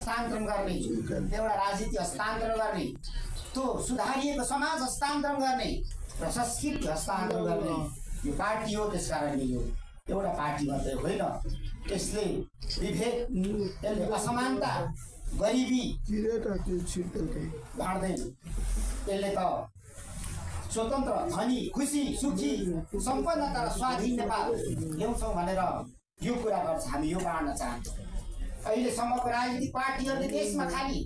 हस्तान्तरण गर्ने, एउटा राजनीति हस्तान्तरण गर्ने, त्यो सुधारिएको समाज हस्तान्तरण गर्ने र संस्कृति हस्तान्तरण गर्ने यो पार्टी हो। त्यसकारणले यो एउटा पार्टी मात्रै होइन, यसले विभेद, यसले असमानता, गरिबी बाँड्दैन। यसले त स्वतन्त्र, धनी, खुसी, सुखी, सम्पन्नता र स्वाधीन नेपाल ल्याउँछौँ भनेर यो कुरा गर्छ। हामी यो बाँड्न चाहन्छौँ। अहिलेसम्मको राजनीतिक पार्टीहरूले देशमा खालि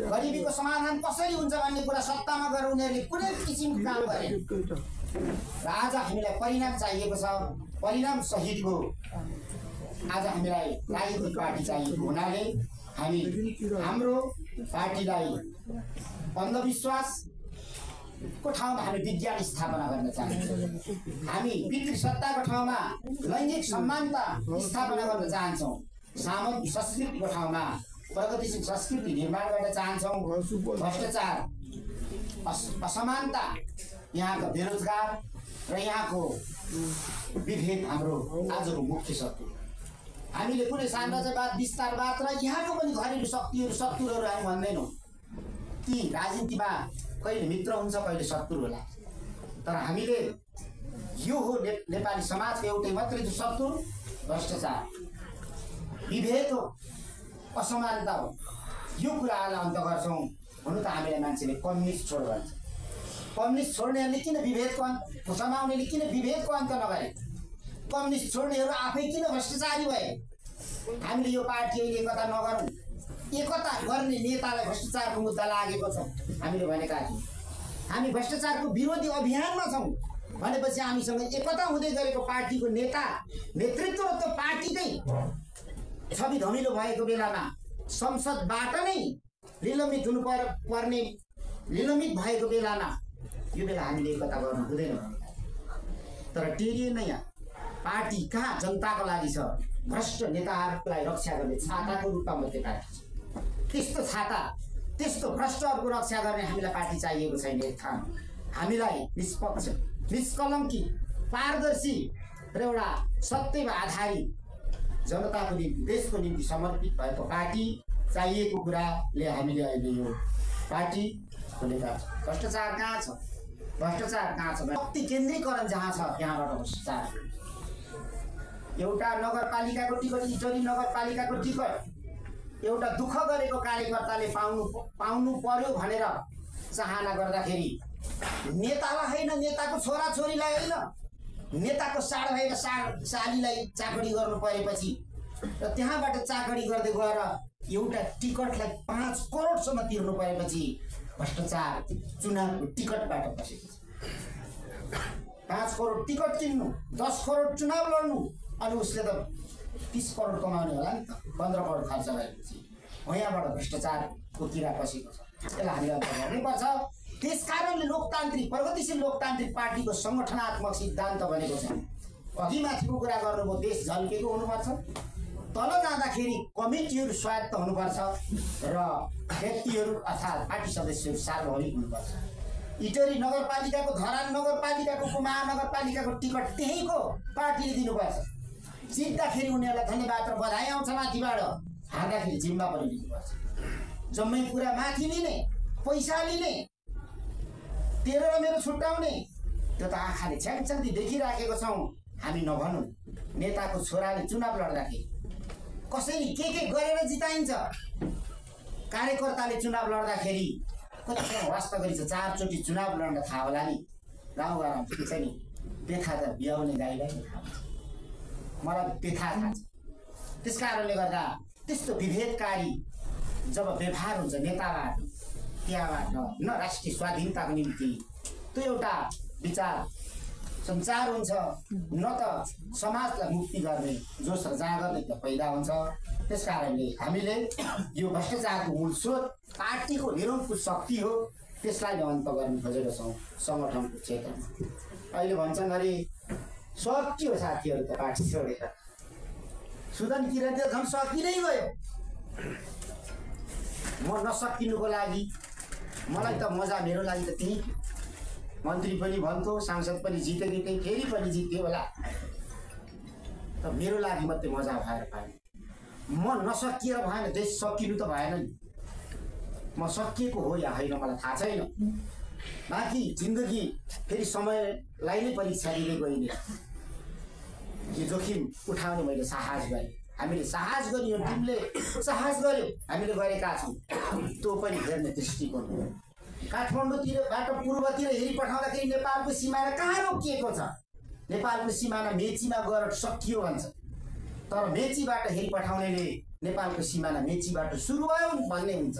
गरिबीको समाधान कसरी हुन्छ भन्ने कुरा सत्तामा गएर उनीहरूले कुनै किसिमको काम गरे र आज हामीलाई परिणाम चाहिएको छ। परिणाम सहितको आज हामीलाई राजनीतिक पार्टी चाहिएको हुनाले हामी हाम्रो पार्टीलाई अन्धविश्वासको ठाउँमा हामी विज्ञान स्थापना गर्न चाहन्छौँ। हामी पितृसत्ताको ठाउँमा लैङ्गिक समानता स्थापना गर्न चाहन्छौँ। सामाजिक संस्कृतिको ठाउँमा प्रगतिशील संस्कृति निर्माण गर्न चाहन्छौँ। भ्रष्टाचार, असमानता, यहाँको बेरोजगार र यहाँको विभेद हाम्रो आजको मुख्य शत्रु। हामीले कुनै साम्राज्यवाद, विस्तारवाद र यहाँको पनि घरेलु शक्तिहरू शत्रुहरू हामी भन्दैनौँ। ती राजनीतिमा कहिले मित्र हुन्छ, कहिले शत्रु होला। तर हामीले यो हो नेपाली समाजको एउटै मात्रै शत्रु भ्रष्टाचार, विभेद हो, असमानता हो। यो कुराहरूलाई अन्त गर्छौँ। हुनु त हामीलाई मान्छेले कम्युनिस्ट छोड भन्छ। कम्युनिस्ट छोड्नेहरूले किन विभेदको समाउनेले किन विभेदको अन्त नगरे? कम्युनिस्ट छोड्नेहरू आफै किन भ्रष्टाचारी भए? हामीले यो पार्टी अहिले एकता नगरौँ। एकता गर्ने नेतालाई भ्रष्टाचारको मुद्दा लागेको छ। हामीले भनेका थियौँ हामी भ्रष्टाचारको विरोधी अभियानमा छौँ भनेपछि हामीसँग एकता हुँदै गरेको पार्टीको नेता, नेतृत्व र त्यो पार्टीकै छवि धमिलो भएको बेलामा संसदबाट नै निलम्बित हुनु पर्ने, निलम्बित भएको बेलामा यो बेला हामीले एकता गर्नु हुँदैन। तर टेरिएन नै यहाँ पार्टी कहाँ जनताको लागि छ, भ्रष्ट नेताहरूलाई रक्षा गर्ने छाताको रूपमा मात्रै पार्टी छ। त्यस्तो छाता, त्यस्तो भ्रष्टहरूको रक्षा गर्ने हामीलाई पार्टी चाहिएको छैन। हामीलाई निष्पक्ष, निष्कलङ्की, पारदर्शी र एउटा सत्यमा आधारित जनताको निम्ति, देशको निम्ति समर्पित भएको पार्टी चाहिएको कुराले हामीले अहिले यो पार्टी खोलेका छौँ। भ्रष्टाचार कहाँ छ? भ्रष्टाचार कहाँ छ? शक्ति केन्द्रीकरण जहाँ छ त्यहाँबाट भ्रष्टाचार। एउटा नगरपालिकाको टिकट, इटरी नगरपालिकाको टिकट एउटा दुःख गरेको कार्यकर्ताले पाउनु पर्यो भनेर चाहना गर्दाखेरि नेतालाई होइन, नेताको छोराछोरीलाई होइन, नेताको साड भएर सालीलाई चाकडी गर्नु परेपछि र त्यहाँबाट चाकडी गर्दै गएर एउटा टिकटलाई 5 करोडसम्म तिर्नु परेपछि भ्रष्टाचार चुनावको टिकटबाट बसेको छ। 5 करोड टिकट किन्नु, 10 करोड चुनाव लड्नु, अनि उसले त 30 करोड कमाउने होला नि त। 15 करोड खर्च भएपछि यहाँबाट भ्रष्टाचारको किरा पसेको छ। त्यसलाई हामीले अन्त गर्नुपर्छ। त्यसकारणले लोकतान्त्रिक, प्रगतिशील लोकतान्त्रिक पार्टीको सङ्गठनात्मक सिद्धान्त भनेको छ। अघि माथिको कुरा गर्नुभयो, देश झल्केको हुनुपर्छ, तल जाँदाखेरि कमिटीहरू स्वायत्त हुनुपर्छ र व्यक्तिहरू अर्थात् पार्टी सदस्यहरू सार्वभौमिक हुनुपर्छ। इटरी नगरपालिकाको, धरान नगरपालिकाको, महानगरपालिकाको टिकट त्यहीँको पार्टीले दिनुपर्छ। जित्दाखेरि उनीहरूलाई धन्यवाद र बधाई आउँछ माथिबाट, हार्दाखेरि जिम्मा पनि लिनुपर्छ। जम्मै कुरा माथि लिने, पैसा लिने, तेरो र मेरो छुट्याउने, त्यो त आँखाले छ्याङछ्याङ्दी देखिराखेको छौँ। हामी नभनौँ नेताको छोराले चुनाव लड्दाखेरि कसरी के गरेर जिताइन्छ। कार्यकर्ताले चुनाव लड्दाखेरि कतिसम्म वास्ता गरिन्छ। 4 चोटि चुनाव लड्न थाहा होला नि, गाउँघरमा के छ नि, बेथा त बिहाउने गाईलाई नै थाहा हुन्छ। मलाई बेथा थाहा छ। त्यस कारणले गर्दा त्यस्तो विभेदकारी जब व्यवहार हुन्छ नेताबाट, त्यहाँबाट न राष्ट्रिय स्वाधीनताको निम्ति त्यो एउटा विचार सञ्चार हुन्छ, न त समाजलाई मुक्ति गर्ने जोस र जागरण पैदा हुन्छ। त्यस कारणले हामीले यो भ्रष्टाचारको मूल स्रोत पार्टीको निरङ्कुश शक्ति हो, त्यसलाई अन्त गर्न खोजेका छौँ सङ्गठनको क्षेत्रमा। अहिले भन्छन् अरे सकियो साथीहरू त पार्टी छोडेर, सुदन किरण त झन् सकिँदै गयो। म नसकिनुको लागि मलाई त मजा, मेरो लागि त त्यही मन्त्री पनि भन्थ्यो, सांसद पनि जितेकै, फेरि पनि जित्यो होला, त मेरो लागि मात्रै मजा भएर पाएँ। म नसकिएर भएन, देश सकिनु त भएन नि। म सकिएको हो या होइन मलाई थाहा छैन। बाँकी जिन्दगी फेरि समयलाई नै परीक्षा दिँदै गइने। यो जोखिम उठाउने मैले साहस गरेँ, हामीले साहस गरियो, टिमले साहस गर्यो, हामीले गरेका छौँ। त्यो पनि हेर्ने दृष्टिकोण हो। काठमाडौँतिरबाट पूर्वतिर हेरि पठाउँदाखेरि नेपालको सिमाना कहाँ रोकिएको छ? नेपालको सिमाना मेचीमा गएर सकियो भन्छ, तर मेचीबाट हेरि पठाउनेले नेपालको सिमाना मेचीबाट सुरु भयो भन्ने हुन्छ।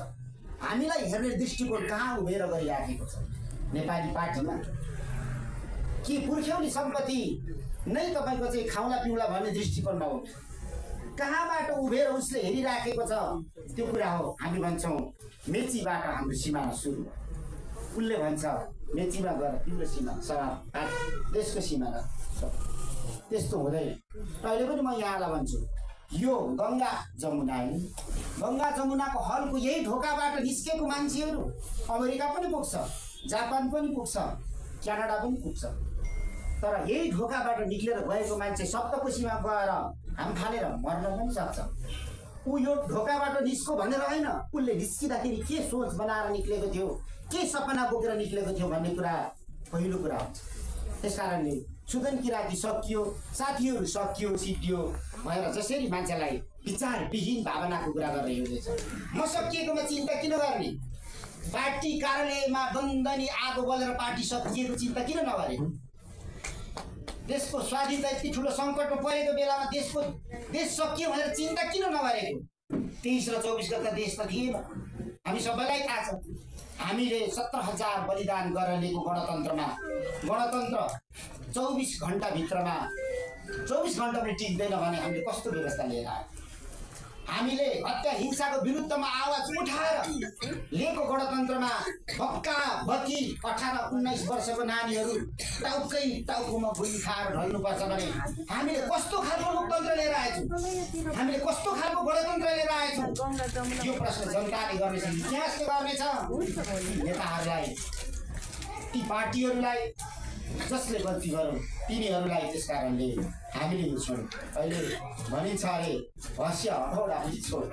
हामीलाई हेर्ने दृष्टिकोण कहाँ उभेर गरिराखेको छ? नेपाली पार्टीमा कि पुर्ख्यौली सम्पत्ति नै तपाईँको चाहिँ खाउला पिउला भन्ने दृष्टिकोणमा हो? कहाँबाट उभेर उसले हेरिराखेको छ? त्यो कुरा हो। हामी भन्छौँ मेचीबाट हाम्रो सिमाना सुरु, उसले भन्छ मेचीमा गएर तिम्रो सिमाना सभा देशको सिमाना। त्यस्तो हुँदैन। अहिले पनि म यहाँलाई भन्छु, यो गङ्गा जमुना है, गङ्गा जमुनाको हलको यही ढोकाबाट निस्केको मान्छेहरू अमेरिका पनि पुग्छ, जापान पनि पुग्छ, क्यानाडा पनि पुग्छ। तर यही ढोकाबाट निक्लेर गएको मान्छे सप्तकोशीमा गएर हाम फालेर मर्न पनि सक्छ। ऊ यो ढोकाबाट निस्को भनेर होइन, उसले निस्किँदाखेरि के सोच बनाएर निक्लेको थियो, के सपना बोकेर निक्लेको थियो भन्ने कुरा पहिलो कुरा हुन्छ। त्यस कारणले सुदन किराँती सकियो, साथीहरू सकियो, सिद्धियो भएर जसरी मान्छेलाई विचारविहीन भावनाको कुरा गरेर हिँड्दैछ। म सकिएकोमा चिन्ता किन गर्ने? पार्टी कार्यालयमा दन्दनी आगो बलेर पार्टी सकिएको चिन्ता किन नगरेको? देशको स्वाधीनता यति ठुलो सङ्कटमा परेको बेलामा देश सकियो भनेर चिन्ता किन नगरेको? 23 र 24 गते देश त थिएन, हामी सबैलाई थाहा छ। हामीले 17,000 बलिदान गरेर लिएको गणतन्त्र 24 घण्टाभित्रमा 24 घण्टा पनि टिक्दैन भने हामीले कस्तो व्यवस्था लिएर आयो? हामीले हत्या हिंसाको विरुद्धमा आवाज उठाएर लिएको गणतन्त्रमा बक्का बकी 18-19 वर्षको नानीहरू टाउकोमा गुली खाएर ढल्नुपर्छ भने हामीले कस्तो खालको लोकतन्त्र लिएर आएछौँ? हामीले कस्तो खालको गणतन्त्र लिएर आएछौँ? यो प्रश्न जनताले गर्नेछ, इतिहासले गर्नेछ। नेताहरूलाई, ती पार्टीहरूलाई जसले गल्ती गरौँ तिनीहरूलाई। त्यस कारणले हामीले यो छोड्यौँ। अहिले भनिन्छ अरे हँसिया हटौडा छोड।